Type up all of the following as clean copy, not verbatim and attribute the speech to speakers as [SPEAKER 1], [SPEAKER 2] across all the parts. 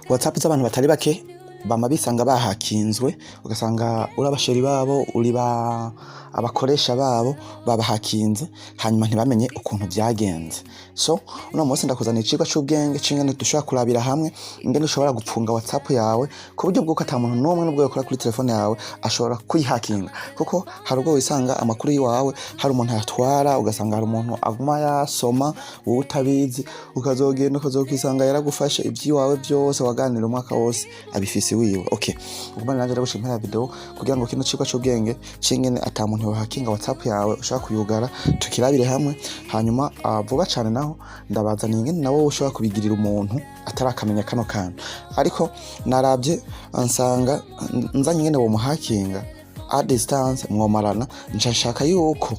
[SPEAKER 1] WhatsApp z'abantu batari bake bama bisanga bahakinzwe, ugasanga uri abasheri babo, uri ba abakoresha babo, babahakinze, hanyuma ntibamenye ukuntu vyagenze. So uno munsi ndakuzaniye icigwa c'ubwenge c'ingene dushobora kurabira hamwe ingene ushobora gupfunga WhatsApp yawe ku buryo bw'uko ata muntu n'umwe, n'ubwo yokora kuri telefone yawe, ashobora kuyihakinga, kuko hari ubwo wisanga amakuru y'iwawe hari umuntu ayatwara, ugasanga hari umuntu aguma yasoma wowe utabizi, ukazogenda ukazokwisanga yaragufashe ivy'iwawe vyose waganira umwaka wose abifise wiwe. Okay, ugumane nanje ndagushima impera ya video kugira ngo kino cigwa c'ubwenge c'ingene ata muntu yohakinga WhatsApp yawe, ushobora kuyugara, tukirabire hamwe. Hanyuma vuba cane naho ndabazaniye ingene nawe ushobora kubigirira umuntu atarakamenya kano kantu, ariko naravye nsanga nzanye ingene womuhakinga à distance mwomarana. Nca nshaka yuko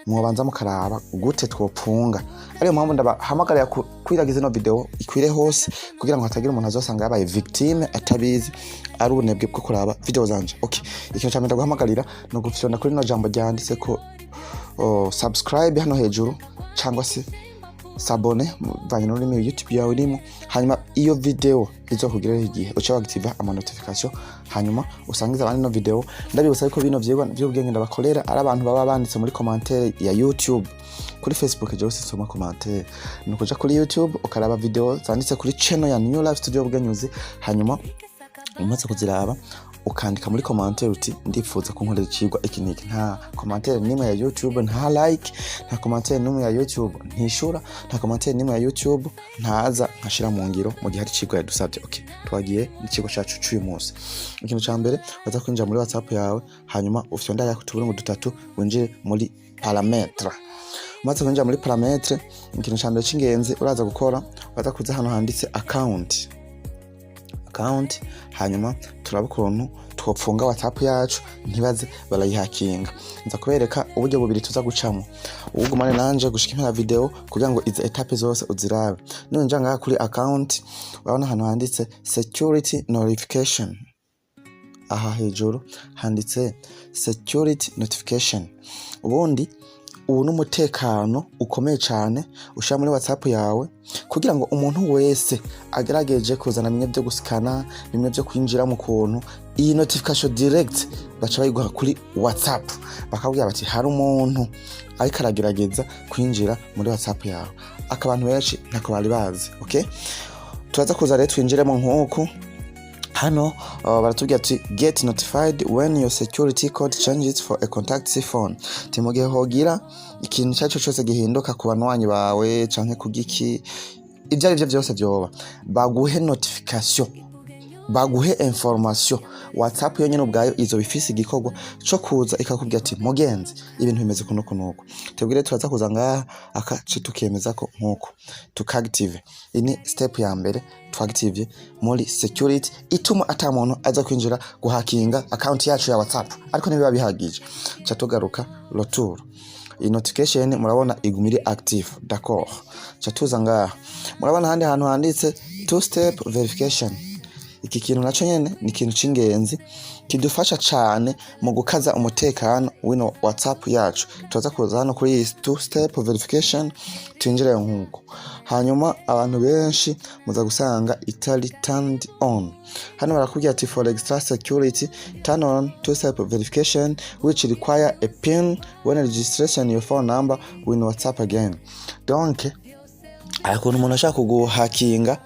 [SPEAKER 1] mwobanza mukaraba gute twopfunga. Ariyo mpamvu ndabahamagarira kwiragiza ino video ikwire hose kugira ngo hatagira umuntu azosanga yabaye victime atabizi, ari ubunebwe bwo kuraba video zanje. Okay, ikintu ca mbere ndaguhamagarira ni ugufyonda kuri rino jambo ryanditse ko subscribe hano hejuru, cyangwa se s'abonner bivanye n'ururimi YouTube yawe irimo. Hanyuma iyo video izokugeraho igihe uca waactiva ama notification, hanyuma usangize abandi ino video. Ndabibutsa yuko bino vyigwa vy'ubwenge ndabakorera ari abantu baba banditse muri commentaire ya YouTube. Kuri Facebook jewe sinsoma commentaire. Ni ukuja kuri YouTube ukaraba video zanditse kuri channel ya New Life Studio Bugenyuzi, hanyuma umaze kuziraba ukandika muri commentaire uti: "Ndifuza kunkorera icigwa iki n'iki." Nta commentaire n'imwe ya YouTube, nta like, nta commentaire n'imwe ya YouTube ntishura, nta commentaire n'imwe ya YouTube ntaza nkashira mu ngiro mu gihe hari icigwa yadusabye. Okay, twagiye n'icigwa cacu c'uyu munsi. Ikintu ca mbere, waza kwinjira muri WhatsApp yawe, hanyuma ufyonda hariya ku tuburungu dutatu, winjire muri paramètres. Umaze kwinjira muri paramètres, ikintu ca mbere c'ingenzi uraza gukora, uraza kuza hano handitse account, account, hanyuma turaba ukuntu twopfunga WhatsApp yacu ntibaze barayihakinga. Nza kubereka uburyo bubiri tuza gucamo. Ugumane nanje gushika impera video kugira ngo izi étapes zose uzirabe. Ninjira ngaha kuri account, urabona ahantu handitse security notification. Aha hejuru handitse security notification. Ubundi ubu ni umutekano ukomeye cyane ushyira muri WhatsApp yawe kugira ngo umuntu wese agerageje kuzana bimwe byo gusikana, bimwe byo kwinjira mu kuntu, iyi notification direct baca bayiguha kuri WhatsApp, bakabwira bati: "Hari umuntu ariko aragerageza kwinjira muri WhatsApp yawe." Aka abantu benshi ntako bari bazi. Okay, turaza kuza rero twinjiremo nk'uku. Hano baratubwira ati: "Get notified when your security code changes for a contact phone." Ti mu gihe hogira ikintu icyo ari cyo cyose gihinduka ku banywanyi bawe canke ku giki, ibyo ari byo byose vyoba, baguhe notification, baguhe information. WhatsApp yonyene ubwayo izo bifise igikorwa co kuza ikakubwira ati: "Mugenzi, ibintu bimeze kuno kunuko." Tubwire, turaza kuza ngaha akace tukemeza ko nkuko tukaactive. Iyi ni step ya mbere twactive muri security ituma ata muntu aza kwinjira guhakinga account yacu ya WhatsApp. Ariko ntibiba bihagije, ca tugaruka retour. Iyi notification murabona iguma iri active, d'accord. Ca tuza ngaha, murabona ahandi hantu handitse two step verification. Iki kintu naco nyene ni ikintu c'ingenzi kidufasha cane mu gukaza umutekano w'ino WhatsApp yacu. Turaza kuza hano kuri iyi two step verification, twinjire nkuko. Hanyuma abantu benshi muza gusanga itari turned on. Hano barakubwira ati: "For extra security, turn on two step verification, which require a pin when registration your phone number with WhatsApp again." Donc hari ukuntu umuntu ashaka kuguhakinga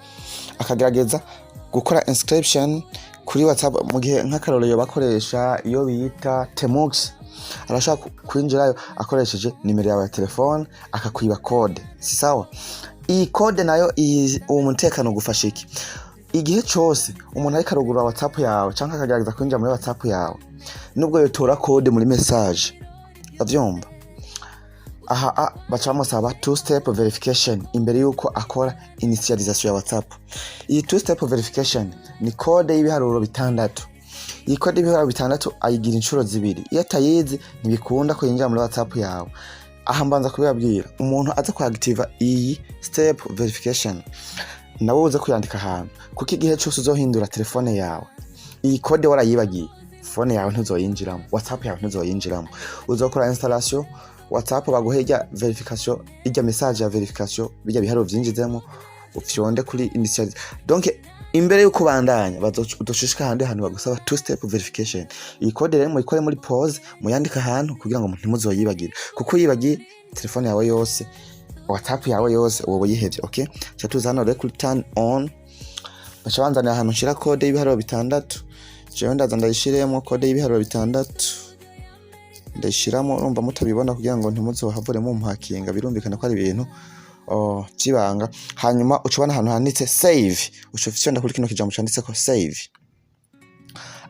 [SPEAKER 1] akagerageza gukora inscription kuri WhatsApp, mu gihe nk'akarorero bakoresha iyo bita Termux, arashaka kwinjirayo akoresheje nimero yawe ya telefone akakwiba code. Si sawa. Iyi code nayo, uwo mutekano ugufasha iki? Igihe cose umuntu ariko arugurura WhatsApp yawe canke akagerageza kwinjira muri WhatsApp yawe, nubwo yotora code muri message, avyumva aha baca bamusaba two step verification imbere yuko akora initialisation ya WhatsApp. Iyi two step verification ni code y'ibiharuro bitandatu. Iyi code y'ibiharuro bitandatu ayigira inshuro zibiri. Iyo atayizi ntibikunda ko yinjira muri WhatsApp yawe. Aha mbanza kubibabwira: umuntu aza kuactiva iyi step verification, nawe uze kuyandika ahantu, kuko igihe cyose uzohindura telefone yawe, iyi code warayibagiye, phone yawe ntuzoyinjiramo, WhatsApp yawe ntuzoyinjiramo. Uzokora installation WhatsApp, baguhe irya verification, irya message ya verification, bijya biharuro vyinjizemo. Ufyonde kuri initialize. Donc imbere yuko ubandanya, uzoshika ahandi hantu bagusaba two step verification. Iyi code rero muyikore muri pause, muyandike ahantu kugira ngo ntimuzoyibagire, kuko uyibagiye, telefone yawe yose, WhatsApp yawe yose, uba uyihevye. Okay, ca tuza hano rero kuri turn on. Baca banzanira ahantu nshira code y'ibiharuro 6. Jewe ndaza ndayishiremo code y'ibiharuro 6, ndayishiramo. Urumva mutabibona kugira ngo ntimuzohavure mumpakinga, birumvikana ko ari ibintu, oh, vy'ibanga. Hanyuma uca ubona ahantu handitse save, uca ufyonda kuri kino kijambo canditseko save,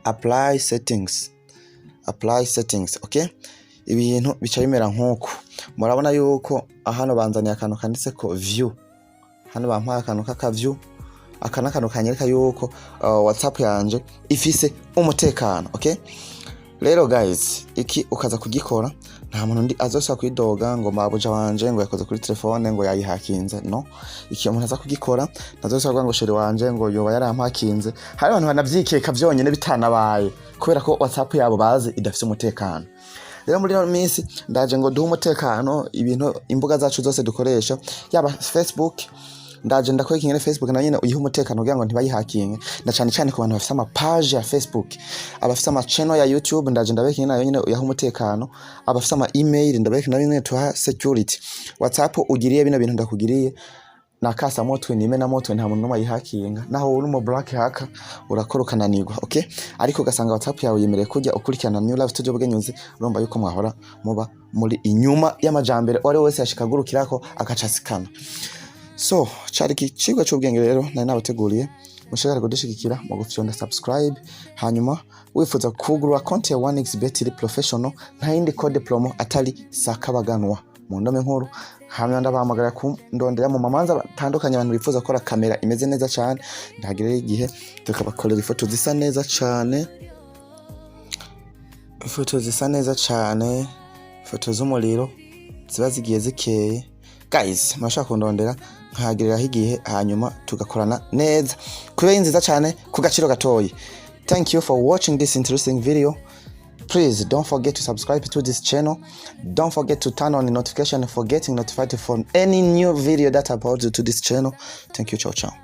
[SPEAKER 1] apply settings, apply settings. Okay, ibintu bica bimera nk'uku. Murabona yuko hano banzaniye akantu kanditseko view. Hano bampaye akantu k'aka view. Aka n'akantu kanyereka yuko WhatsApp yanje ifise umutekano. Okay rero guys, iki ukaza kugikora, nta muntu ndi azosaba kwidoga ngo mabuja wanje ngo yakoze kuri telefone, ngo yayihakinze. No iki umuntu aza kugikora, ntazosaba kuvuga ngo chéri wanje ngo yoba yarampakinze. Hari abantu banavyikeka vyonyene bitanabaye, kubera ko WhatsApp yabo bazi idafise umutekano. Rero muri ino minsi ndaje ngo duhe umutekano ibintu, imbuga zacu zose dukoresha, yaba Facebook. Ndaje ndakwereka ingene Facebook nayo nyene uyiha umutekano kugira ngo ntibayihakinge, na cane cane ku bantu bafise ama page ya Facebook, abafise ama channel ya YouTube. Ndaje ndabereka ingene nayo nyene uyaha umutekano. Abafise ama email, ndabereka nayo nyene tuha security. WhatsApp ugiriye bino bintu ndakugiriye, nakasa motwe nime na motwe, nta muntu n'umwe ayihakinga. Naho uri mu black hacker, urakora ukananirwa. Okay, ariko ugasanga WhatsApp yawe yemereye kujya ukurikirana New Life Studio Bugenyuzi, urumva yuko mwahora muba muri inyuma y'amajambere. Uwari wese yashikagurukirako agacasikana. So cari ikicigwa c'ubwenge rero nari nabateguriye. Mushobora kudushigikira mu gufyonda subscribe. Hanyuma wifuza kugurura konti ya 1xBet iri professional, nta yindi code promo atari sakabaganwa mu ndome nkuru. Hanyuma ndabahamagara kundondera mu mamanza atandukanye. Abantu bifuza gukora kamera imeze neza cyane, ndahagirira igihe tukabakorera ifoto zisa neza cyane, ifoto zisa neza cyane, ifoto z'umuriro ziba zigiye zikeye. Guys, murashobora kundondera nkahagiriraho igihe, hanyuma tugakorana neza kubera nziza cyane ku gaciro gatoyi. Thank you for watching this interesting video. Please don't forget to subscribe to this channel. Don't forget to turn on the notification for getting notified for any new video that I upload to this channel. Thank you. Ciao ciao.